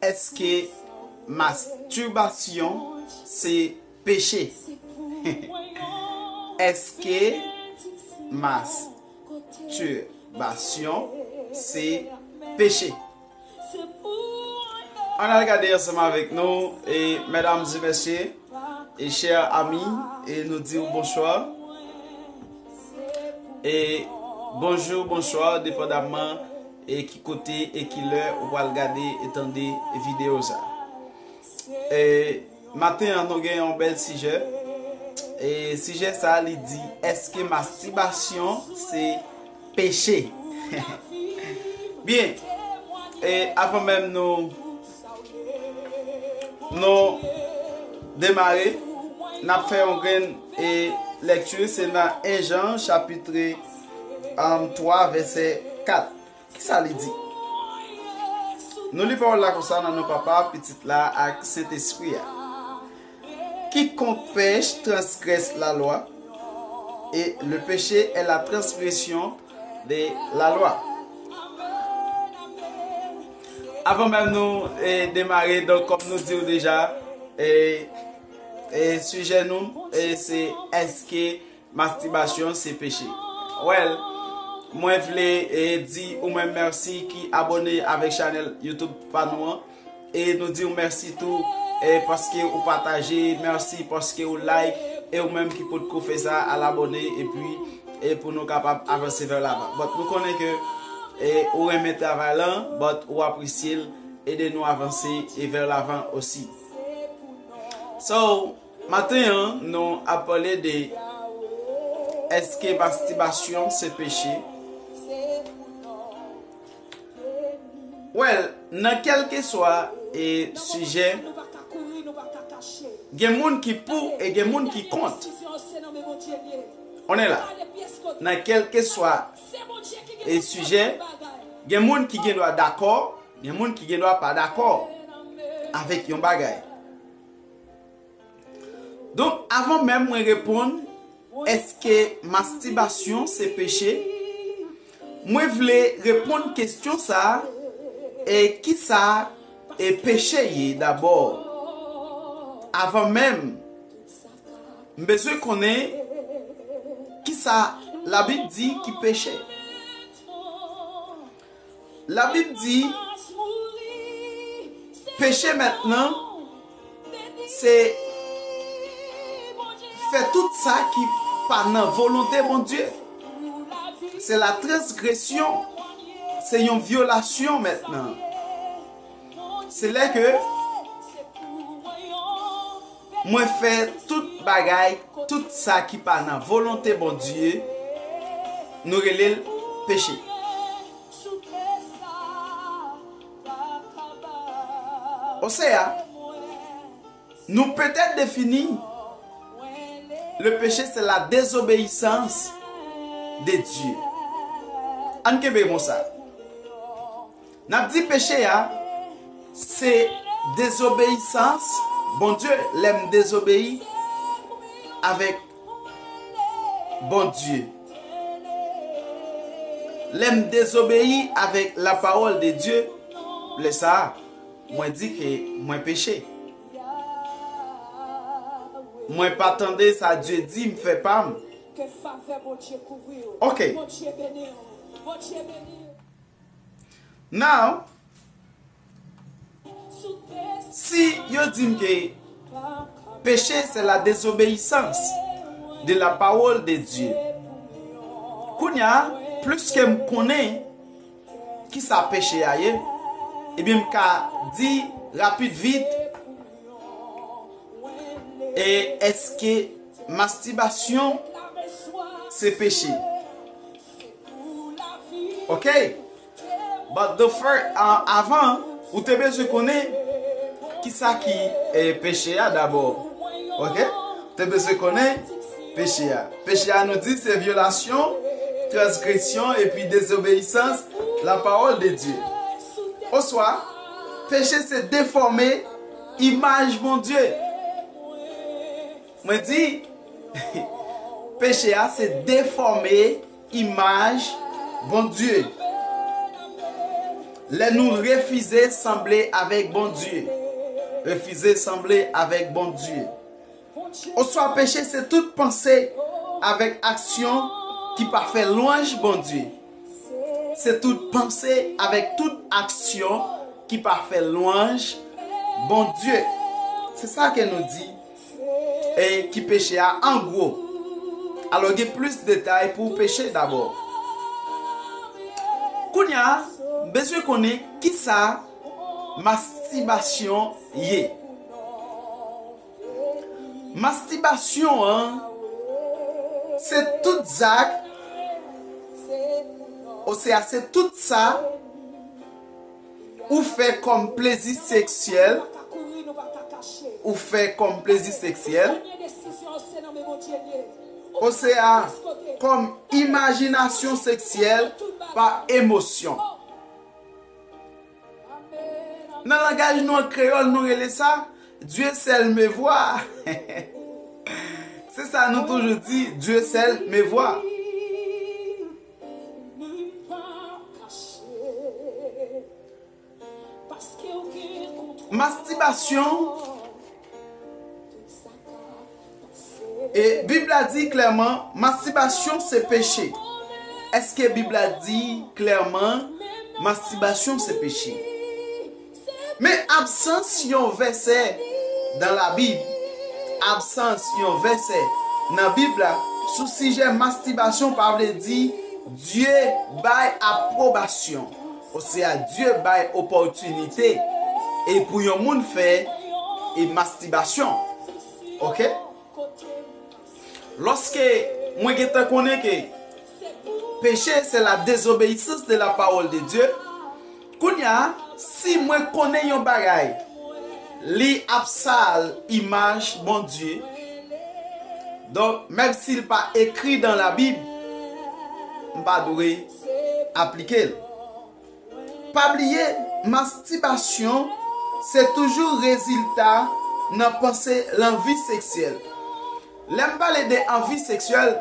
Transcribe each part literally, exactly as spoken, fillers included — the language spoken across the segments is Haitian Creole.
Èske mastibasyon se peche? Èske mastibasyon se peche? Ann al gade ansanm avèk nou, e, medam e mesye, e, chè ami, e nou di w bonswa. E bonjou, bonswa, depandaman e ki kote e ki lè ou pral gade e tande videyo sa. E maten an, nou gen yon bèl sijè. E sijè sa, li di, èske mastibasyon se peche? Byen, e avan menm nou, nou demare, n ap fè yon grenn, e, lèkti, se nan en Jan, chapit, um, twa, vèsè kat. Kisa li di? Nou li pawòl la konsa nan non Papa, Pitit la ak Sentespri a. Quiconque pèche transgresse la loi, et le péché est la transgression de la loi. Avan menm nou, e, demare, donk, kòm nou di w deja, e, e, sijè nou, e, se èske mastibasyon se peche? Well, mwen vle, e, di ou menm mèsi ki abòne avèk chanèl YouTube pa nou an. E nou di w mèsi tou, e, paske ou pataje, mèsi paske ou like, e ou menm ki potko fè sa, al abòne, epi, e pou nou kapab avanse vè lavan. But nou konnen ke, e, ou renmen travay lan, but ou apresye l, ede nou avanse e vè lavan osi. So, maten an, nou ap pale de èske mastibasyon se peche? Well, nan kèlkeswa, e, sijè, gen moun ki pou e gen moun ki kont. On est là. Nan kèlkeswa, e, sijè, gen moun ki gen dwa dakò, gen moun ki gen dwa pa dakò avèk yon bagay. Donk, avan menm mwen reponn, èske mastibasyon se peche? Mwen vle reponn kesyon sa a, e kisa e peche ye dabò? Avan menm, m bezwen konnen kisa Labib di ki peche. Labib di, peche mentnan, se fè tout sa ki pa nan volonte Bondye. Se la transgresyon, se yon vyolasyon mentnan. Se lè ke mwen fè tout bagay, tout sa ki pa nan volonte Bondye, nou rele l peche. Osea, nou petèt defini le péché, c'est la désobéissance de Dieu. Ann kenbe konsa. N ap di peche a, se dezobeyisans Bondye, lè m dezobeyi avèk Bondye. Lè m dezobeyi avèk la parole de Dieu, lè sa a, mwen di ke mwen peche. Mwen pa tande sa Dye di, m fè pa m. Ke favè Bondye kouvri w. Ok. Bondye beni w. Bondye beni w. Now, si yo di m ke péché, c'est la désobéissance de la parole de Dieu. Kounye a, plis ke m konnen kisa peche a ye, ebyen, m ka di rapid vit, e èske mastibasyon se peche? Ok. But the first, uh, avan, ou te bezwen konnen kisa ki, eh, peche a dabò. Ok? Ou te bezwen konnen peche a. Peche a, nou di, se vyolasyon, transgresyon epi dezobeyisans la parole de Dieu. Oswa, peche se defòme imaj Bondye. Mwen di, peche a se defòme imaj Bondye. Lè nou refize sanble avèk Bondye. Refize sanble avèk Bondye. Oswa peche se tout panse avèk aksyon ki pa fè lwanj Bondye. Se tout panse avèk tout aksyon ki pa fè lwanj Bondye. Se sa ke nou di e ki peche a an gwo. Alò gen plis detay pou peche dabò. Kounye a, m bezwen konnen kisa mastibasyon ye. Mastibasyon an, se tout zak, osea se tout sa ou fè kòm plezi seksyèl, ou fè kòm plezi seksyèl, osea kòm imajinasyon seksyèl pa emosyon. Nan langaj nou an kreyòl, nou rele sa Dieu seul me voit. Se sa nou toujou di, Dieu seul me voit. Mastibasyon E Bib la di klèman, mastibasyon se peche. Èske Bib la di klèman, mastibasyon se peche? Men absans yon vèsè dan la Bib, absans yon vèsè nan Bib la sou sijè mastibasyon pa vle di Dye bay apwobasyon, osea Dye bay opòtinite e pou yon moun fè e mastibasyon. Oke? Lòske mwen gentan konnen ke péché, c'est la désobéissance de la parole de Dieu, kounye a, si mwen konnen yon bagay, li ap sal imaj Bondye, donk, menm si l pa ekri dan Labib, m pa dwe aplike l. Pa bliye, mastibasyon se toujou rezilta nan panse lanvi seksyèl. Lè m pale de anvi seksyèl,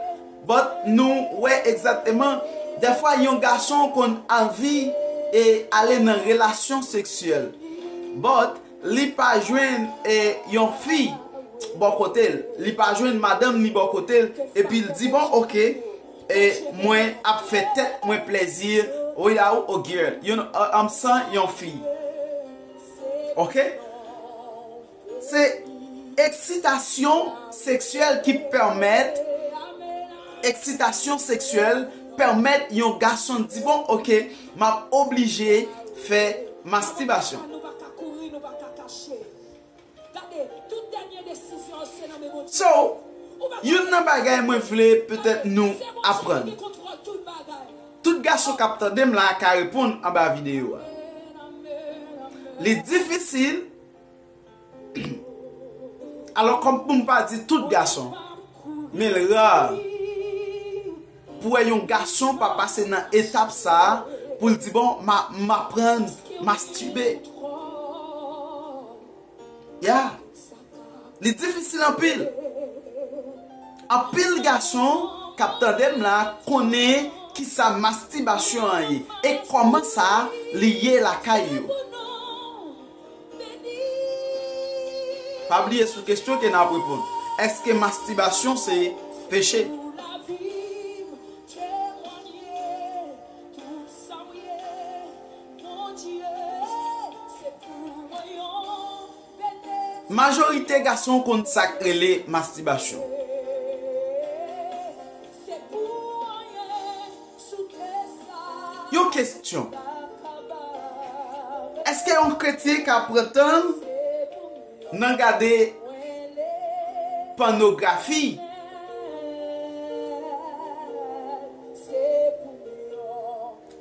but nou wè egzakteman, dèfwa yon gason konn anvi e ale nan relasyon seksyèl, but li pa jwenn e yon fi bò kote l, li pa jwenn madanm ni bò kote l, epi l di, bon, oke, e mwen ap fè tèt mwen plezi without a girl, you know, uh, um, san yon fi. Oke? Se eksitasyon seksyèl ki pèmèt, eksitasyon seksyèl pèmèt yon gason di, bon, oke, m ap oblije fè mastibasyon. So, youn nan bagay mwen vle petèt nou aprann. Tout gason k ap tande m la ka reponn anba videyo a. Li difisil, alò kòm pou m pa di tout gason, men l ra pou wè yon gason pa pase nan etap sa a pou l di, bon, m a, m aprann mastibe. Ya. Li difisil anpil. Anpil gason k ap tande m la konnen kisa mastibasyon an ye e kòman sa li ye lakay yo. Pa bliye sou kesyon ke n ap reponn. Èske mastibasyon se peche? Majorite gason konn sa k rele mastibasyon. Yon kesyon. Èske yon kretyen ka pran tan l nan gade pònografi?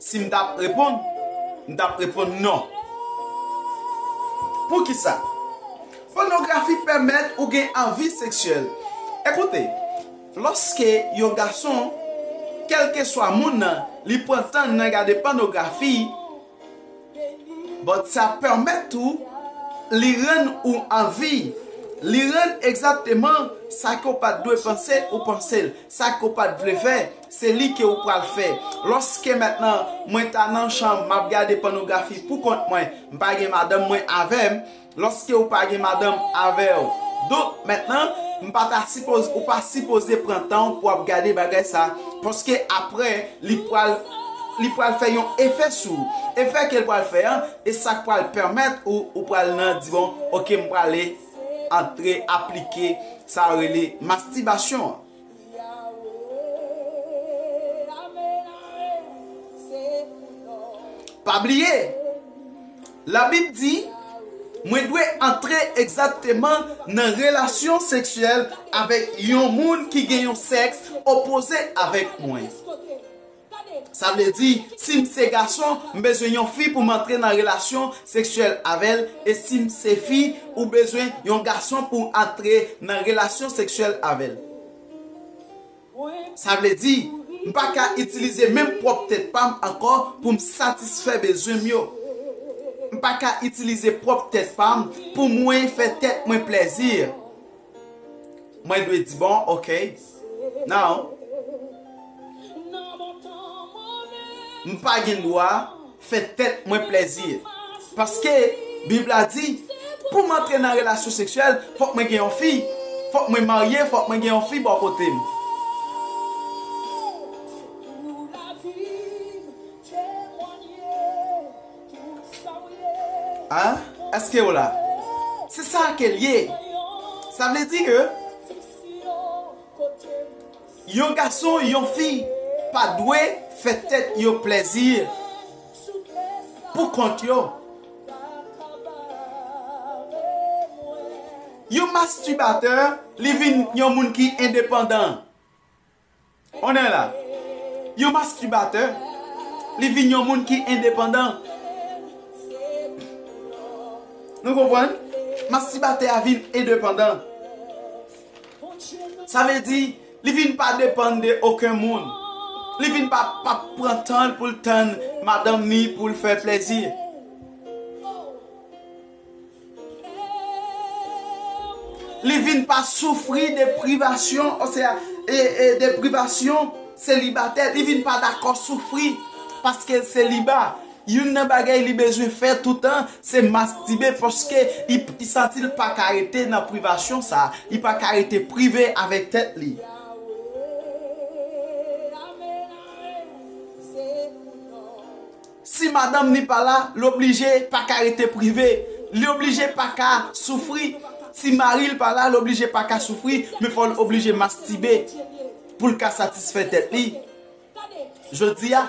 Si m t ap reponn, m t ap reponn non. Poukisa? Pònografi pèmèt ou gen anvi seksyèl. Ekoute, lòske yon gason, kèlkeswa moun nan, li pran tan nan gade pònografi, but sa pèmèt ou, li rann ou anvi, Li rann egzakteman sa ke w pa t dwe panse, ou panse l. Sa ke w pa t vle fè, se li ke w pral fè. Lòske mentnan mwen ta nan chanm, m ap gade pònografi pou kont mwen, m pa gen madanm mwen avè m, lòske ou pa gen madanm avè w. Donk, mentnan, m pa ta sipoze, ou pa sipoze pran tan w pou w ap gade bagay sa, paske apre, li pral, li pral fè yon efè sou ou. Efè ke l pral fè an, e sa k pral pèmèt ou, ou pral nan di, bon, oke, m prale antre aplike sa yo rele mastibasyon an. Pa bliye, Labib di, mwen dwe antre egzakteman nan relasyon seksyèl avèk yon moun ki gen yon sèks opoze avèk mwen. Sa vle di, si m se gason, m bezwen yon fi pou m antre nan relasyon seksyèl avè l, e si m se fi, ou bezwen yon gason pou antre nan relasyon seksyèl avè l. Sa vle di, m pa ka itilize menm pwòp tèt pa m ankò pou m satisfè bezwen m yo. M pa ka itilize pwòp tèt pa m pou mwen fè tèt mwen plèzi. Mwen dwe di, bon, oke, non, m pa gen dwa fè tèt mwen plèzi. Paske Bib la di, pou m antre nan relasyon seksyèl, fòk mwen gen yon fi. Fòk mwen marye, fòk mwen gen yon fi bò kote m. Hein? Èske w la? Se sa ke l ye. Sa vle di ke yon gason, yon fi pa dwe fè tèt yo plèzi pou kont yo. Yon mastibatè, li vin yon moun ki endepandan. On est là. Yon mastibatè, li vin yon moun ki endepandan. Nou konprann? Mastibatè a vin endepandan. Sa vle di, li vin pa depann de okenn moun. Li vin pa, pa pran tan l pou l tann madanm ni pou l fè plèzi. Li vin pa soufri de privasyon, osea, e, e, de privasyon selibatè. Li vin pa dakò soufri paske l seliba. Youn nan bagay li bezwen fè toutan, se mastibe, paske li, li santi l pa ka rete nan privasyon sa, li pa ka rete prive avèk tèt li. Si madanm ni pa la, l oblije pa ka rete prive, li oblije pa ka soufri. Si mari l pa la, l oblije pa ka soufri, men fò l oblije mastibe pou l ka satisfè tèt li. Jodi a,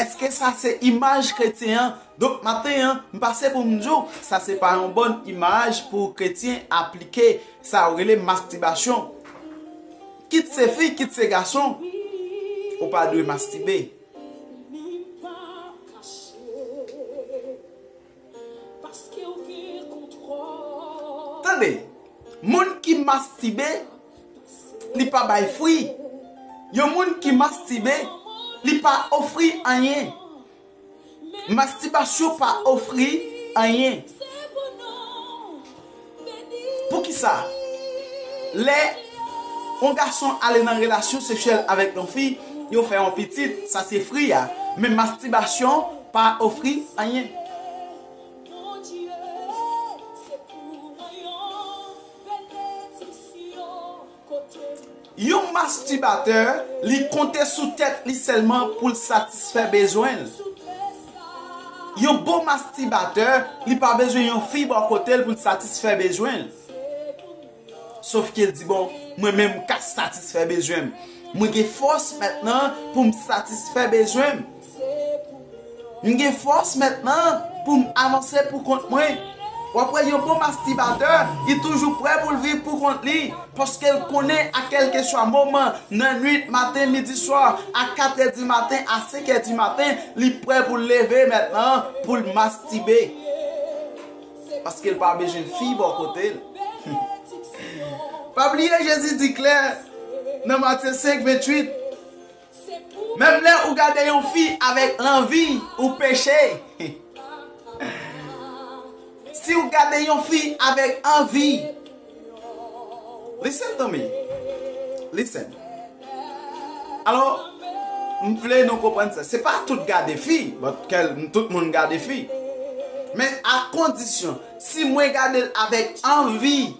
èske sa se imaj kretyen an? Donk, maten an, m pase pou m di w, sa se pa yon bòn imaj pou kretyen aplike sa yo rele mastibasyon. Kit se fi, kit se gason, ou pa dwe mastibe. Tande, moun ki mastibe, li pa bay fwi. Yon moun ki mastibe, li pa ofri anyen. Mastibasyon pa ofri anyen. Poukisa? Lè yon gason ale nan relasyon seksyèl avèk yon fi, yo fè yon pitit, sa se fwi a. Men mastibasyon pa ofri anyen. Yon mastibatè, li konte sou tèt li sèlman pou l satisfè bezwen l. Yon bon mastibatè, li pa bezwen yon fi bò kote l pou l satisfè bezwen l. Sòf ke l di, bon, mwen menm m ka satisfè bezwen m. Mwen gen fòs mentnan pou m satisfè bezwen m. M gen fòs mentnan pou m avanse pou kont mwen. W ap wè yon bon mastibatè, li toujou prè pou l viv pou kont li, paske l konnen a kèlkeswa moman, nan nwit, maten, midi, swa, a katrè di maten, a senkè di maten, li prè pou l leve mentnan pou l mastibe. Paske l pa bezwen fi bò kote l. Pa bliye Jezi di klè nan Matye senk venntuit, menm lè ou gade yon fi avèk lanvi, ou peche. Si w gade yon fi avèk anvi, Listen to me. Listen. Alò, m vle nou konprann sa. Se pa tout gade fi, but kèl, tout moun gade fi. Men a kondisyon, si mwen gade l avèk anvi,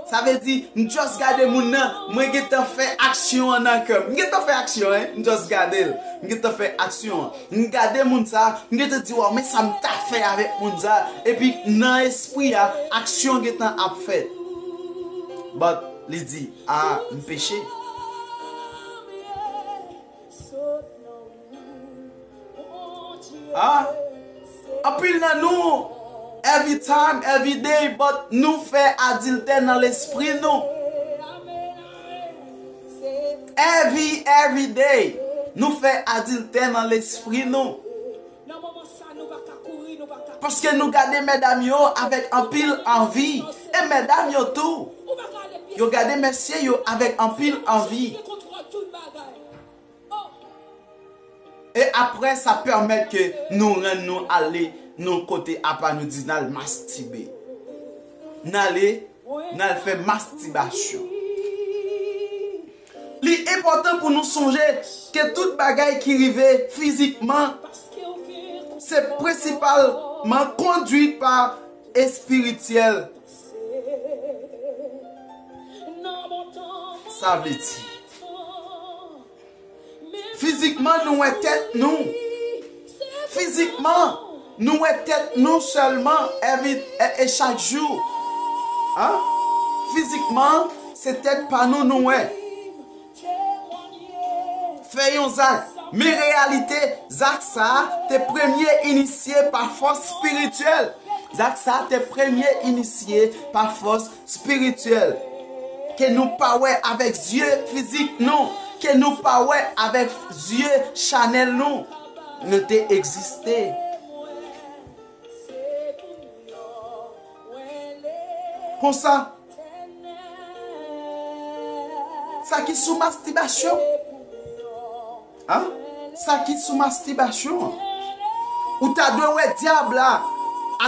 sa vle di, m just gade moun nan, mwen gentan fè aksyon an nan kè m. M gentan fè aksyon, en, m just gade l. M gentan fè aksyon an. M gade moun sa, m gentan di, waw, men sa m ta fè avèk moun sa. Epi nan espri a, aksyon gentan ap fèt. But li di, a, m peche. A, anpil nan nou, every time, every day, but nou fè adiltè nan lespri nou. Every, every day, nou fè adiltè nan lespri nou. Paske nou gade medam yo avèk anpil anvi. E medam yo tou, yo gade mesye yo avèk anpil anvi. E apre, sa pèmèt ke nou rann nou ale nan kote apa, nou di n al mastibe. N ale, n al fè mastibasyon. Li enpòtan pou nou sonje ke tout bagay ki rive fizikman, se prensipalman kondui pa espirityèl. Sa vle di, fizikman, nou wè tèt nou. Fizikman, nou wè tèt nou sèlman, every, e, e chak jou. An? Fizikman, se tèt pa nou nou wè. Fè yon zak. Men reyalite, zak sa a te premye inisye pa fòs espirityèl. Zak sa a te premye inisye pa fòs espirityèl. Ke nou pa wè avèk zye fizik nou, ke nou pa wè avèk zye chanèl nou, nou te egziste. Konsa, sa ki sou mastibasyon, an? Sa ki sou mastibasyon an, ou ta dwe wè dyab la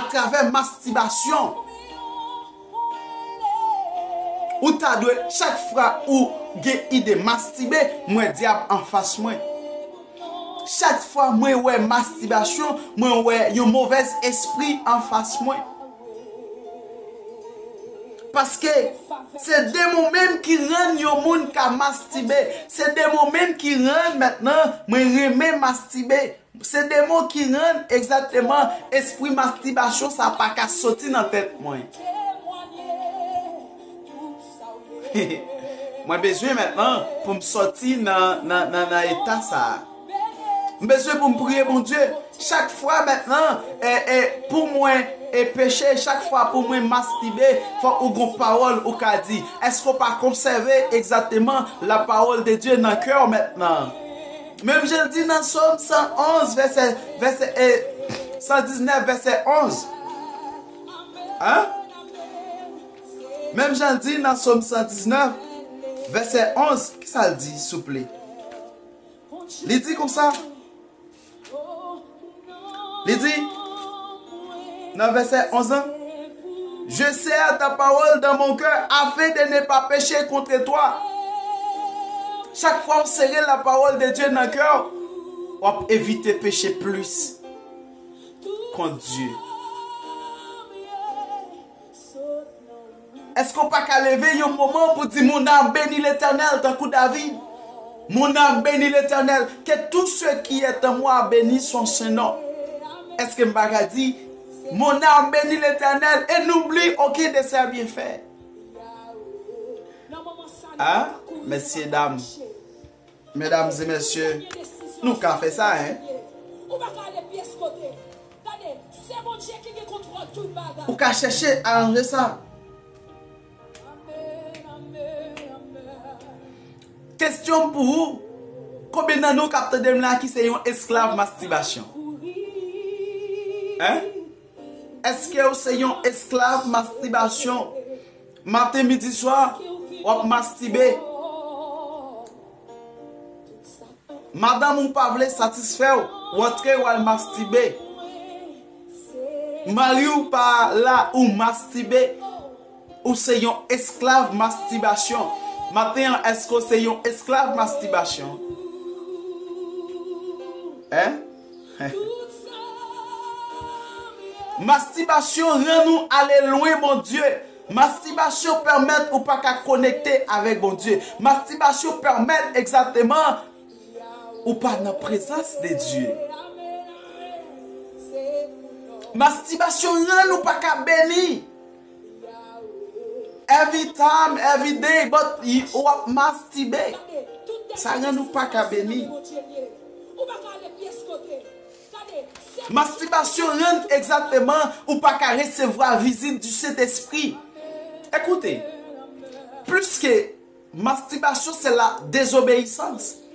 atravè mastibasyon. Ou ta dwe, chak fwa ou gen ide mastibe, m wè dyab anfas mwen. Chak fwa mwen wè mastibasyon, mwen wè yon movèz espri anfas mwen. Paske se demon menm ki rann yon moun ka mastibe. Se demon menm ki rann mentnan mwen renmen mastibe. Se demon ki rann egzakteman espri mastibasyon sa pa ka soti nan tèt mwen. Mwen bezwen mentnan pou m sòti nan, nan, nan, nan eta sa a. M bezwen pou m priye Bondye. Chak fwa mentnan, e, e, pou mwen, e peche, chak fwa pou mwen mastibe, fòk ou gon pawòl ou ka di. Èske w pa konsève egzakteman la parole de Dieu nan kè w mentnan? Menm jan l di nan Sòm san onz, vèsè, vèsè, e, san diznèf, vèsè onz. An? Menm jan l di nan Sòm san diznèf, vèsè onz, kisa l di, souple? Li di konsa, li di, nan vèsè onz an, je serre ta parole dans mon cœur afin de ne pas pécher contre toi. Chak fwa w sere la parole de Dieu nan kè w, w ap evite peche plis kont Dye. Èske w pa ka leve yon moman pou di, mon âme bénit l'Éternel, tankou David? Mon âme bénit l'Éternel, que tout ce qui est en moi bénisse son saint nom. Èske m pa ka di, mon âme bénit l'Éternel et n'oublie aucun de ses bienfaits? A, mesye dam, medam e mesye, nou ka fè sa, en. Ou ka chèche aranje sa. Kesyon m pou ou, konbyen nan nou k ap tande m la ki se yon esklav mastibasyon? En? Èske w se yon esklav mastibasyon? Maten, midi, swa, w ap mastibe. Madanm ou pa vle satisfè w, w antre w al mastibe. Mari w pa la, ou mastibe. Ou se yon esklav mastibasyon. Maten an, èske w se yon esklav mastibasyon? Hein? Mastibasyon rann ou ale lwen Bondye. Mastibasyon pèmèt ou pa ka konekte avèk Bondye. Mastibasyon pèmèt egzakteman ou pa nan prezans de Dye. Mastibasyon rann ou pa ka beni. Every time, every day, but y- w ap mastibe. Sa rann ou pa ka beni. Mastibasyon rann egzakteman ou pa ka resevwa vizit di Sentespri. Ekoute, plis ke mastibasyon, se la dezobeyisans.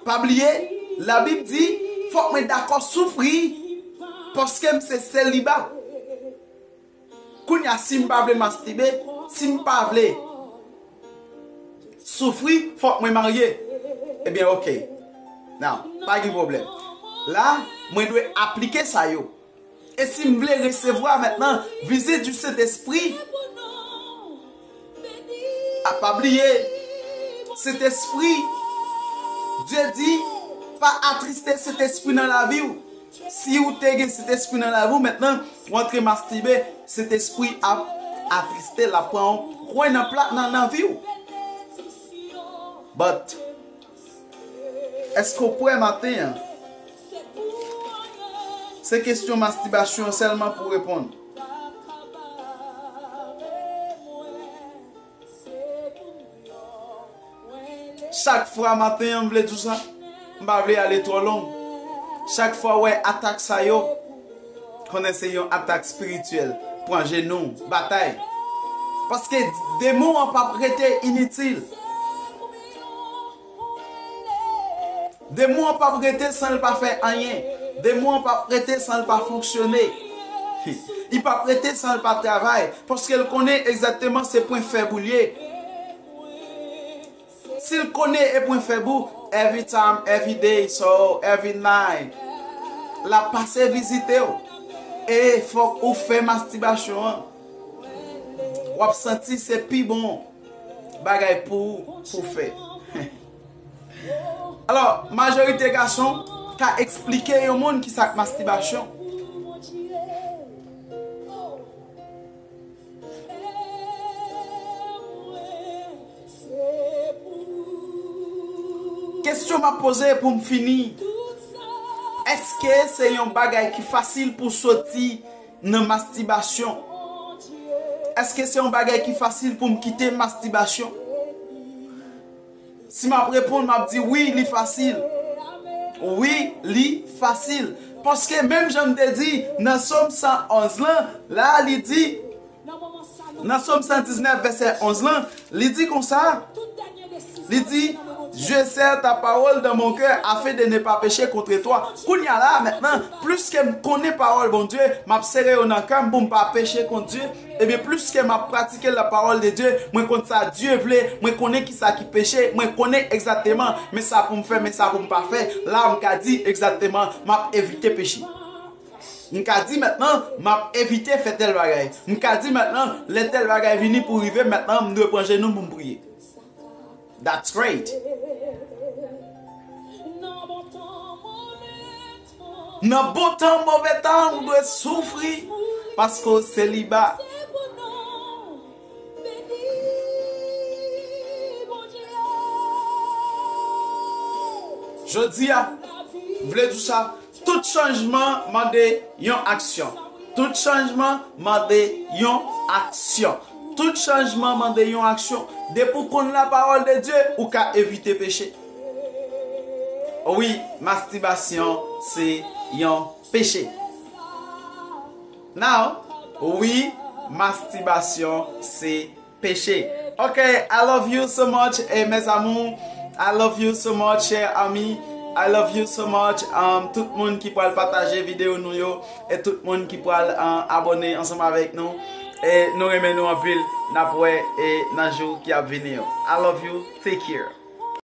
Pa bliye, Labib di, fòk mwen dakò soufri, paske m se seliba. Kounye a, si m pa vle mastibe, si m pa vle soufri, fòk mwen marye. Ebyen, oke. Now, pa gen pwoblèm. La, mwen dwe aplike sa yo. E si m vle resevwa mentnan vizit di Sentespri, a pa bliye, Sentespri, Dye di, pa atriste Sentespri nan lavi w. Si w te gen Sentespri nan lavi w, mentnan, w antre mastibe, Sentespri ap atriste, l ap pran yon kwen nan pla nan, nan vi w. But, èske w prè maten an? Se kesyon mastibasyon sèlman pou reponn. Chak fwa maten an, m vle di w sa, m pa vle ale twò long. Chak fwa w wè atak sa yo, konnen se yon atak espirityèl. Pran jenou, batay. Paske demon an p ap rete initil. Demon an p ap rete san l pa fè anyen. Demon an p ap rete san l pa fonksyone. Li p ap rete san l pa travay. Paske l konnen egzakteman se pwen fèb ou l ye. Si l konnen e pwen fèb ou, every time, every day, so every night, l ap pase vizite w. E fòk ou fè mastibasyon an. W ap santi se pi bon bagay pou ou pou fè. Alò, majorite gason ka eksplike yon moun ki sa k mastibasyon. Kesyon m ap poze pou m fini. Èske se yon bagay ki fasil pou soti nan mastibasyon? Èske se yon bagay ki fasil pou m kite mastibasyon? Si m ap reponn, m ap di wi, li fasil. Wi, li fasil. Paske menm jan m te di nan Sòm san onz lan, la li di, nan Sòm san diznèf vèsè onz lan, li di konsa, li di, Je serre ta parole dans mon cœur afin de ne pas pécher contre toi. Kounye a la, mentnan, plis ke m konnen pawòl Bondye, m ap sere yo nan kè m pou m pa peche kont Dye. Ebyen, plis ke m ap pratike la parole de Dieu, mwen konn sa Dye vle, mwen konnen ki sa ki peche, mwen konnen egzakteman men sa pou m fè, men sa pou m pa fè. La, m ka di egzakteman, m ap evite peche. M ka di mentnan, m ap evite fè tèl bagay. M ka di mentnan, lè tèl bagay vini pou rive, mentnan, m dwe pran jenou m pou m priye. That's great. Nan bon tan, move tan, ou dwe soufri paske w seliba. Jodi a, m vle di w sa, tout chanjman mande yon aksyon. Tout chanjman mande yon aksyon. Tout chanjman mande yon aksyon. Depi w konn la parole de Dieu, ou ka evite peche. Wi, mastibasyon se yon peche. Now, wi, mastibasyon se peche. Ok, I love you so much, eh, mes amours. I love you so much, chers amis. I love you so much, um, tout moun ki pral pataje videyo nou yo, e tout moun ki pral, uh, abòne ansanm avèk nou. E nou renmen nou anpil. N ap wè, e nan jou ki ap vini yo. I love you. Take care.